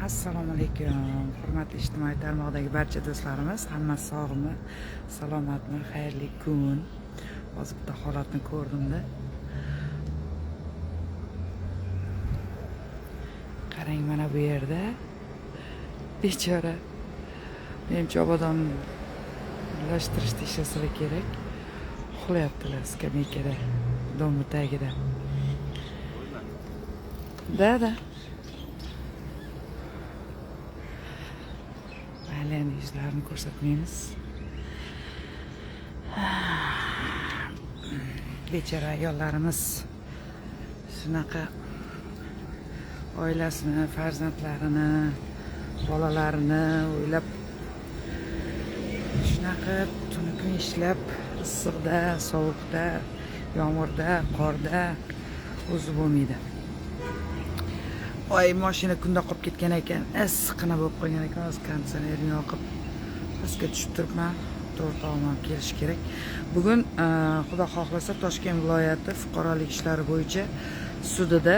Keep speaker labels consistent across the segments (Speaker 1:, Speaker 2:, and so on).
Speaker 1: Assalomu alaykum, hurmatli ijtimoiy tarmoqdagi barcha do'stlarimiz. Hammasi sog'mi, salomatmi? Xayrli kun. Hozir bitta holatni ko'rdimda. Qarang, mana bu yerda bechora, menimcha, obodonlashtirishda ishlasalar kerak, uxlayaptilar skameykada, domni tagida. Да. Mayli, endi yuzlarini ko'rsatmaymiz. Bechora ayollarimiz shunaqa oilasini, farzandlarini, bolalarini o'ylab shunaqa tuni kun ishlab, issiqda, sovuqda, yomg'irda, qorda o'zi bo'lmaydi. Oy, mashina kunda qolib ketgan ekan, issiqqina bo'lib qolgan ekan. Hozir konditsionerni yoqib pastga tushib turibman. O'rtog'im ham kelishi kerak. Bugun xudo xohlasa Toshkent viloyati fuqarolik ishlari bo'yicha sudida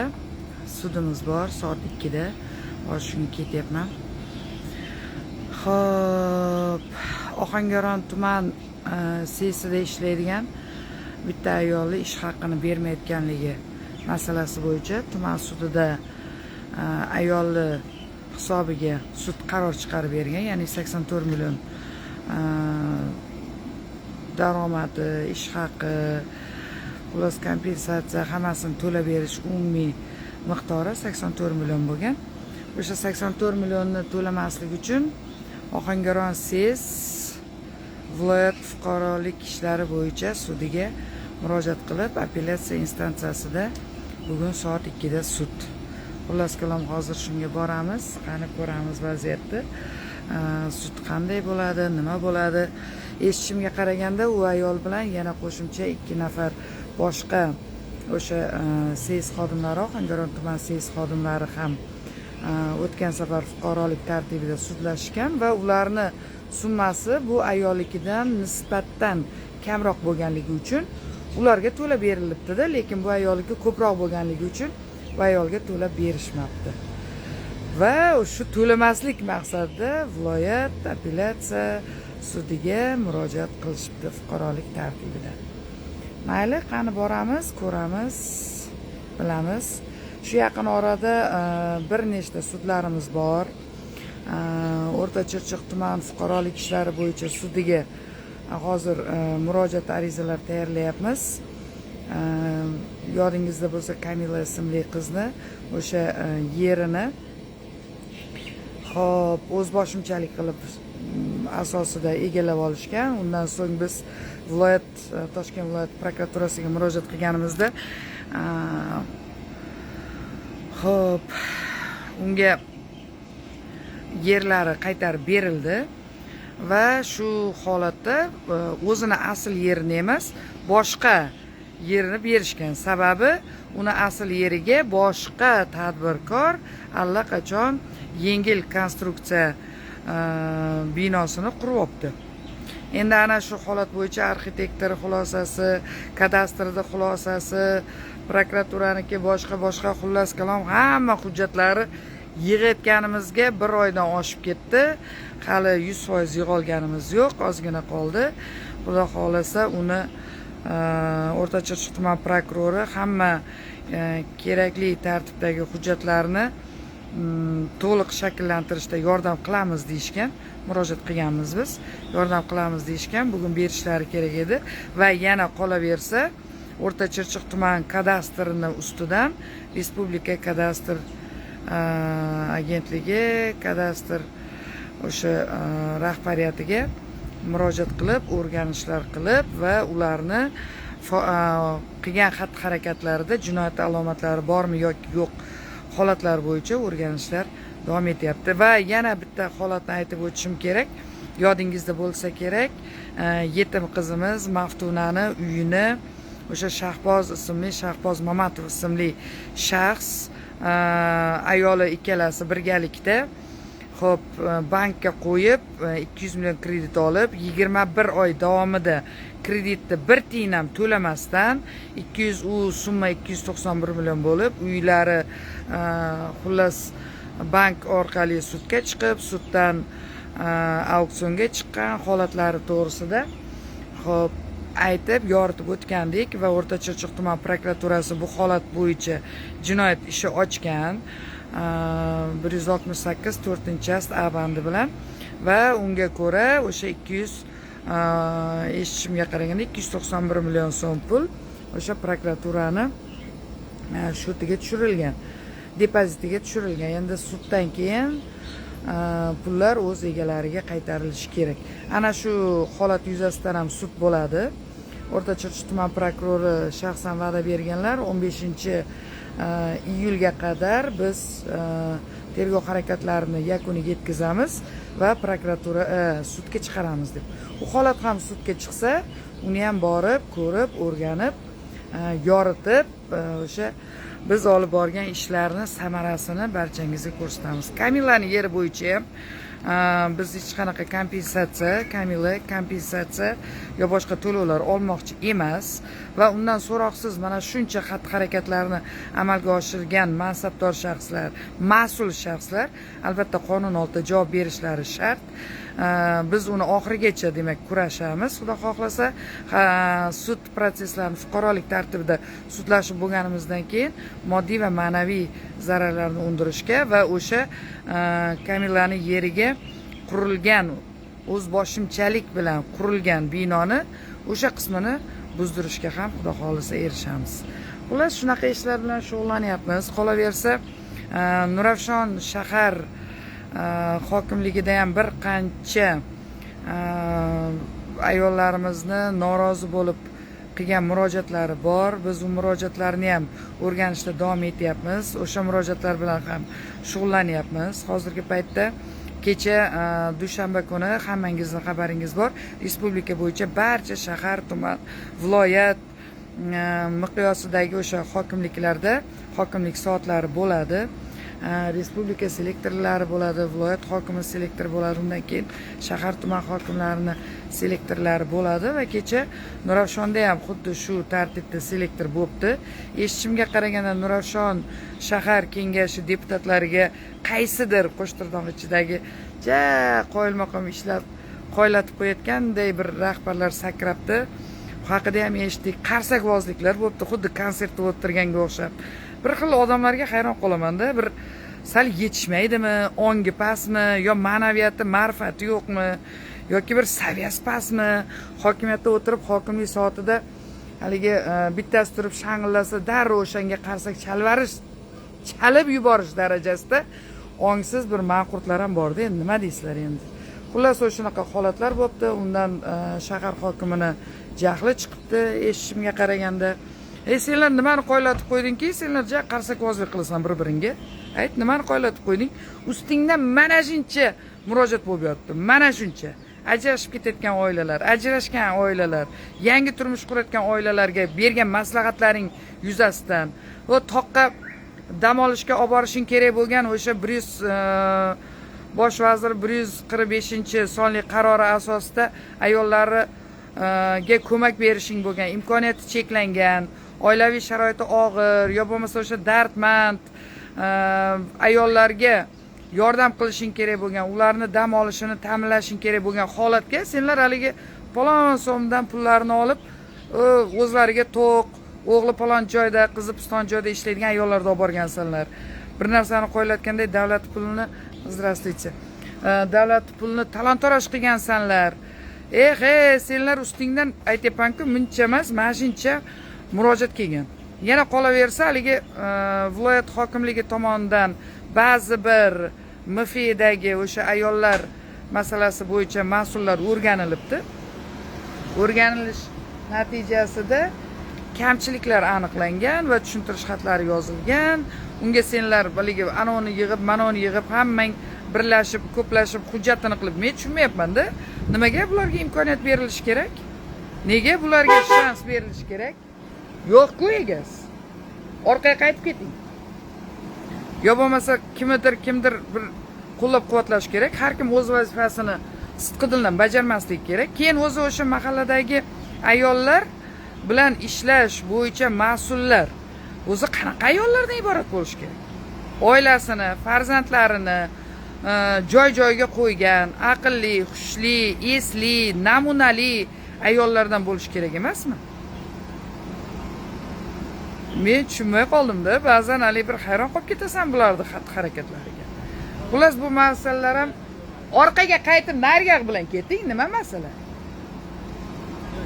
Speaker 1: sudimiz bor soat 2da. Hozir shunga ketyapman. Xo'p, Ohangaron tuman sesida ishlaydigan bitta ayolni ish haqini bermayotganligi masalasi bo'yicha tuman sudida ayolni hisobiga sud qaror chiqarib bergan, ya'ni 84 million daromadi, ish haqi, xullas kompensatsiya hammasini to'lab berish umumiy miqdori 84 million bo'lgan. O'sha 84 millionni to'lamaslik uchun Ohangaron SES viloyat fuqarolik ishlari bo'yicha sudiga murojaat qilib, apellyatsiya instansiyasida bugun soat 2da sud. Xullas kalom, hozir shunga boramiz, qani ko'ramiz vaziyatni. Sud qanday bo'ladi, nima bo'ladi? Eshitishimga qaraganda u ayol bilan yana qo'shimcha 2 nafar boshqa o'sha SES xodimlari, Ohangaron tuman SES xodimlari ham o'tgan safar fuqarolik tartibida sudlashgan va ularni summasi bu ayolnikidan nisbatan kamroq bo'lganligi uchun ularga to'lab berilibdi-da, lekin bu ayolniki ko'proq bo'lganligi uchun bu ayolga to'lab berishmabdi. Va shu to'lamaslik maqsadida viloyat apellyatsiya sudiga murojaat qilishibdi fuqarolik tartibida. Mayli, qani boramiz, ko'ramiz, bilamiz. Shu yaqin orada bir nechta sudlarimiz bor. O'rta Chirchiq tuman fuqarolik ishlari bo'yicha sudiga hozir murojaat arizalar tayyorlayapmiz. Yodingizda bo'lsa, Kamila ismli qizni o'sha yerini xo'p, o'zboshimchalik qilib asosida egallab olishgan. Undan so'ng biz viloyat Toshkent viloyat prokuraturasiga murojaat qilganimizda xo'p, unga yerlari qaytarib berildi va shu holatda o'zini asl yerini emas, boshqa yerini berishgan. Sababi uni asl yeriga boshqa tadbirkor allaqachon yengil konstruksiya binosini qurib olibdi. Endi ana shu holat bo'yicha arxitektor xulosasi, kadastrda xulosasi, prokuraturaniki boshqa xullas kalom hamma hujjatlari yig'ayotganimizga bir oydan oshib ketdi. Hali 100% yig'olganimiz yo'q, ozgina qoldi. Xudo xohlasa uni O'rta Chirchiq tuman prokurori hamma kerakli tartibdagi hujjatlarni to'liq shakllantirishda yordam qilamiz deyishgan. Murojaat qilganmiz biz. Yordam qilamiz deyishgan. Bugun berishlari kerak edi va yana qolaversa O'rta Chirchiq tuman kadastrini ustidan Respublika kadastr agentligi, kadastr o'sha rahbariyatiga murojaat qilib, o'rganishlar qilib va ularni qilgan xatti-harakatlarida jinoyat alomatlari bormi yoki yo'q holatlar bo'yicha o'rganishlar davom etyapti. Va yana bitta holatni aytib o'tishim kerak. Yodingizda bo'lsa kerak, yetim qizimiz Maftunani uyini o'sha Shahboz ismli, Shahboz Mamatov ismli shaxs, ayoli ikkalasi birgalikda xo'p, bankka qo'yib 200 million kredit olib, 21 oy davomida kreditni bir tiyin ham to'lamasdan 200 u summa 291 million bo'lib, uylari xullas Bank orqali sudga chiqib, suddan auksionga chiqqan holatlari to'g'risida, ho'p, aytib yoritib o'tgandik va O'rta Chirchiq tuman prokuraturasi bu holat bo'yicha jinoyat ishi ochgan 168 4-ast A bandi bilan va unga ko'ra o'sha 200, eshitishimga qaraganda, 291 million so'm pul o'sha prokuraturani счёт iga tushirilgan, depozitiga tushirilgan. Endi suddan keyin pullar o'z egalariga qaytarilishi kerak. Ana shu holat yuzasidan ham sud bo'ladi. O'rta Chirchiq tuman prokurori shaxsan va'da berganlar, 15 iyulga qadar biz tergov harakatlarini yakuniga yetkazamiz va prokuratura sudga chiqaramiz deb. U holat ham sudga chiqsa, uni ham borib ko'rib, o'rganib, yoritib, o'sha biz olib borgan ishlarni samarasini barchangizga ko'rsatamiz. Kamilani yeri bo'yicha ham biz hech qanaqa kompensatsiya, Kamila kompensatsiya yo boshqa to'lovlar olmoqchi emas va undan so'roqsiz mana shuncha xatti harakatlarni amalga oshirgan mansabdor shaxslar, mas'ul shaxslar albatta qonun oldida javob berishlari shart. Biz uni oxirigacha, demak, kurashamiz, xudo xohlasa. Sud protsesslarini fuqarolik tartibida sudlashib bo'lganimizdan keyin moddiy va ma'naviy zararlarni undirishga va o'sha Kamilani yeriga qurilgan, o'zboshimchalik bilan qurilgan binoni o'sha qismini buzdirishga ham, xudo xohlasa, erishamiz. Xullas, shunaqa ishlar bilan shug'ullanyapmiz. Qolaversa, Nurafshon shahar hokimligida ham bir qancha ayollarimizni norozi bo'lib qilgan murojaatlari bor. Biz u murojaatlarni ham o'rganishda davom etyapmiz, o'sha murojaatlar bilan ham shug'ullanyapmiz hozirgi paytda. Kecha, dushanba kuni, hammangizni xabaringiz bor, respublika bo'yicha barcha shahar, tuman, viloyat miqyosidagi o'sha hokimliklarda hokimlik soatlari bo'ladi. Respublika selektorlari bo'ladi, viloyat hokimi selektor bo'ladi, undan keyin shahar, tuman hokimlarini selektorlari bo'ladi va kecha Nurafshonda ham xuddi shu tartibda selektor bo'libdi. Eshitishimga qaraganda, Nurafshon shahar kengashi deputatlariga qaysidir qo'shtirnoq ichidagi ja qoyilmaqom ishlab qoyillatib qo'yayotganday bir rahbarlar sakrabdi. Bu haqida ham eshitdik. Qarsakvozliklar bo'libdi, xuddi konsertda o'tirganga o'xshab. Bir xil odamlarga hayron qolamanda, bir sal yetishmaydimi, ongi pastmi yo ma'naviyati, ma'rifati yo'qmi yoki bir saviyasi pastmi, hokimiyatda o'tirib, hokimlik soatida haligi bittasi turib shang'illasa, darrov o'shanga qarsak chalvarish, chalib yuborish darajasida ongsiz bir manqurtlar ham borda. Endi nima deysizlar endi? Xullas, shunaqa holatlar bo'libdi. Undan shahar hokimini jahli chiqibdi, eshitishimga qaraganda. Ey, senlar nimani qoyillatib qo'ydingki, senlar ja qarsakvozlik qilasan bir biringga ayt, nimani qoyillatib qo'yding? Ustingdan mana shuncha murojaat bo'lib yotibdi, mana shuncha ajrashib ketayotgan oilalar, ajrashgan oilalar, yangi turmush qurayotgan oilalarga bergan maslahatlaring yuzasidan va toqqa dam olishga olib borishing kerak bo'lgan o'sha 100, bosh vazir 145 sonli qarori asosida ayollarga ko'mak berishing bo'lgan, imkoniyati cheklangan, oilaviy sharoiti og'ir yo bo'lmasa o'sha dardmand ayollarga yordam qilishing kerak bo'lgan, ularni dam olishini ta'minlashing kerak bo'lgan holatga senlar haligi palon so'mdan pullarni olib, o'zlariga to'q, o'g'li palon joyda, qizi piston joyda ishlaydigan ayollarni olib borgansanlar. Bir narsani qo'yayotganday davlat pulini, здравствуйте, davlat pulini talon taroj qilgansanlar. Eh, ey, senlar ustingdan, aytyapmanku, muncha emas, mana shuncha murojaat kelgan. Yana qolaversa, haligi viloyat hokimligi tomonidan ba'zi bir MFdagi o'sha ayollar masalasi bo'yicha mas'ullar o'rganilibdi. O'rganilish natijasida kamchiliklar aniqlangan va tushuntirish xatlari yozilgan. Unga senlar haligi anavini yig'ib, manavini yig'ib, hammang birlashib, ko'plashib, hujjatini qilib, men tushunmayapmanda, nimaga bularga imkoniyat berilishi kerak, nega bularga shans berilishi kerak? Yo'q-ku egasi, orqaga qaytib keting yo bo'lmasa kimnidir, kimdir bir qo'llab quvvatlash kerak. Har kim o'z vazifasini sidqidildan bajarmasligi kerak. Keyin o'zi o'sha mahalladagi ayollar bilan ishlash bo'yicha mas'ullar o'zi qanaqa ayollardan iborat bo'lishi kerak? Oilasini, farzandlarini joy joyiga qo'ygan, aqlli, hushli, esli, namunali ayollardan bo'lishi kerak emasmi? Men tushunmay qoldimda, ba'zan haligi bir hayron qolib ketasan bularni xatti harakatlariga. Xullas, bu masalalar ham orqaga qaytib narig'i bilan keting, nima masala?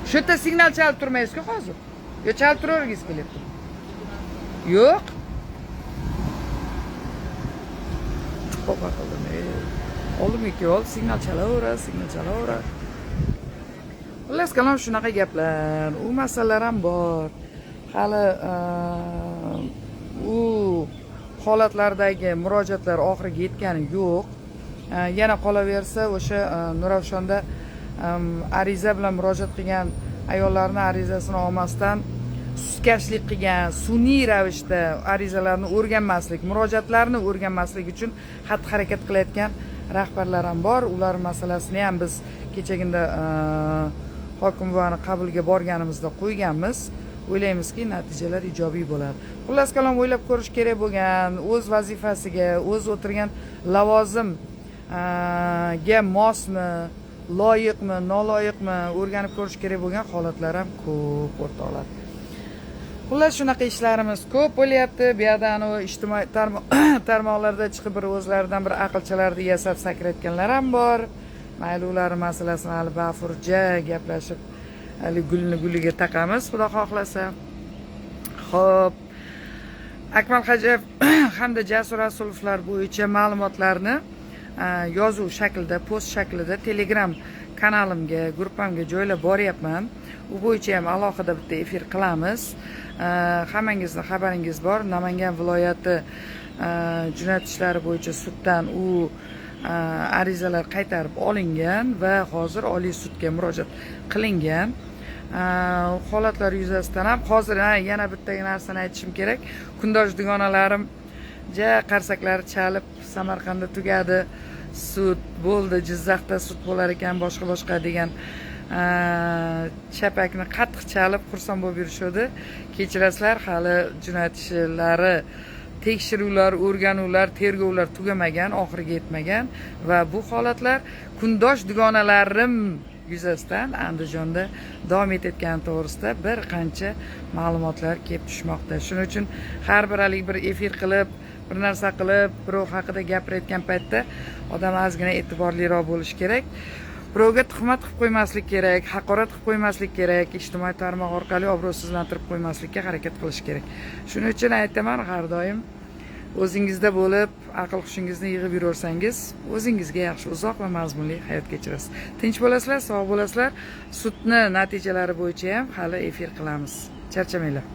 Speaker 1: Shu yerda signal chalib turmaysizku hozir. Yo chalib turavergingiz kelyapti? Yo'q. Tavba qildim. Oldimga kelib oldi, signal chalaveradi, signal chalaveradi. Xullas kalom, shunaqa gaplar. U masalalar ham bor. Hali u holatlardagi murojaatlar oxiriga yetgani yo'q. Yana qolaversa o'sha Nurafshonda ariza bilan murojaat qilgan ayollarni arizasini olmasdan suskashlik qilgan, sun'iy ravishda arizalarni o'rganmaslik, murojaatlarni o'rganmaslik uchun xatti harakat qilayotgan rahbarlar ham bor. Ular masalasini ham biz kechagina hokim buvani qabuliga borganimizda qo'yganmiz. O'ylaymizki, natijalar ijobiy bo'ladi. Xullas kalom, o'ylab ko'rish kerak bo'lgan, o'z vazifasiga, o'z o'tirgan lavozim ga mosmi, loyiqmi, noloyiqmi, o'rganib ko'rish kerak bo'lgan holatlar ham ko'p, o'rtoqlar. Xullas, shunaqa ishlarimiz ko'p bo'lyapti. Bu yoqda anavi ijtimoiy tarmoqlarda chiqib bir o'zlaridan bir aqlchalarni yasab sakrayotganlar ham bor. Mayli, ularni masalasini hali bafurja gaplashib, hali gulni guliga taqamiz, Xudo xohlasa. Xo'p, Akmal Hajiyev hamda Jasur Rasulovlar bo'yicha ma'lumotlarni yozuv shaklida, post shaklida Telegram kanalimga, gruppamga joylab boryapman. U bo'yicha ham alohida bitta efir qilamiz. Hammangizni xabaringiz bor, Namangan viloyati jinoyat ishlari bo'yicha suddan u arizalar qaytarib olingan va hozir Oliy sudga murojaat qilingan. Holatlar yuzasidan ham hozir yana bitta narsani aytishim kerak. Kundosh dugonalarim ja qarsaklari chalib, Samarqandda tugadi sud, bo'ldi, Jizzaxda sud bo'lar ekan, boshqa boshqa degan chapakni qattiq chalib xursand bo'lib yurishadi. Kechirasizlar, hali jinoyat ishlari tekshiruvlar, o'rganuvlar, tergovlar tugamagan, oxiriga yetmagan va bu holatlar kundosh dugonalarim yuzasidan Andijonda davom etayotgani to'g'risida bir qancha ma'lumotlar kelib tushmoqda. Shuning uchun har bir haligi bir efir qilib, bir narsa qilib, birov haqida gapirayotgan paytda odam ozgina e'tiborliroq bo'lishi kerak. Birovga tuhmat qilib qo'ymaslik kerak, haqorat qilib qo'ymaslik kerak, ijtimoiy tarmoq orqali obro'sizlantirib qo'ymaslikka harakat qilish kerak. Shuning uchun aytaman, har doim o'zingizda bo'lib, aql hushingizni yig'ib yuraversangiz, o'zingizga yaxshi, uzoq va mazmunli hayot kechirasiz. Tinch bo'lasizlar, sog' bo'lasizlar. Sudni natijalari bo'yicha ham hali efir qilamiz. Charchamanglar.